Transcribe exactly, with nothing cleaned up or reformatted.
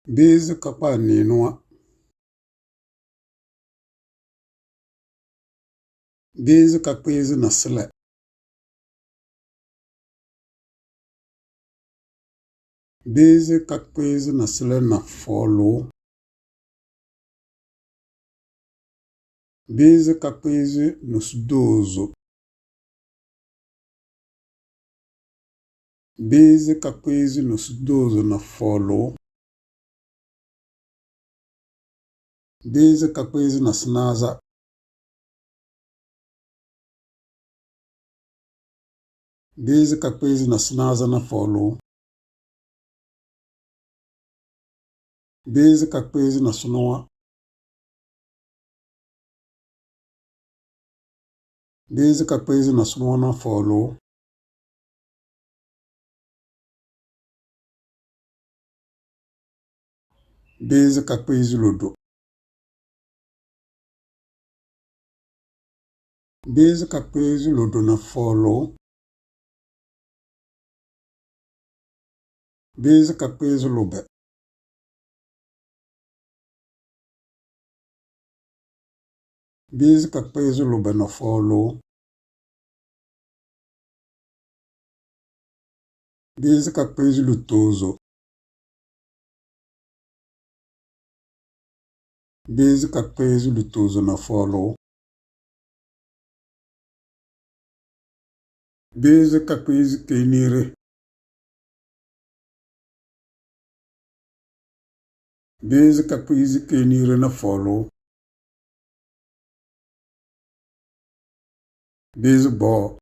Biizi kakpa niinuwa. Biizi kakpiizi ni sile. Biizi kakpiizi ni sile ni foolu. Biizi kakpiizi ni sudozo. Biizi kakpiizi ni sudozo ni foolu. Biizi kakpiizi ni sunaaza. Biizi kakpiizi ni sunaaza ni foolu. Biizi kakpiizi ni sunuwa. Biizi kakpiizi ni sunuwa ni foolu. Biizi kakpiizi ludo. Biizi kakpiizi ludo ni foolu. Biizi kakpiizi lube. Biizi kakpiizi lube ni foolu. Biizi kakpiizi lutozo. Biizi kakpiizi lutozo ni foolu. Biizi kakpiizi keenire. Biizi kakpiizi keenire ni foolu. Biizi boo.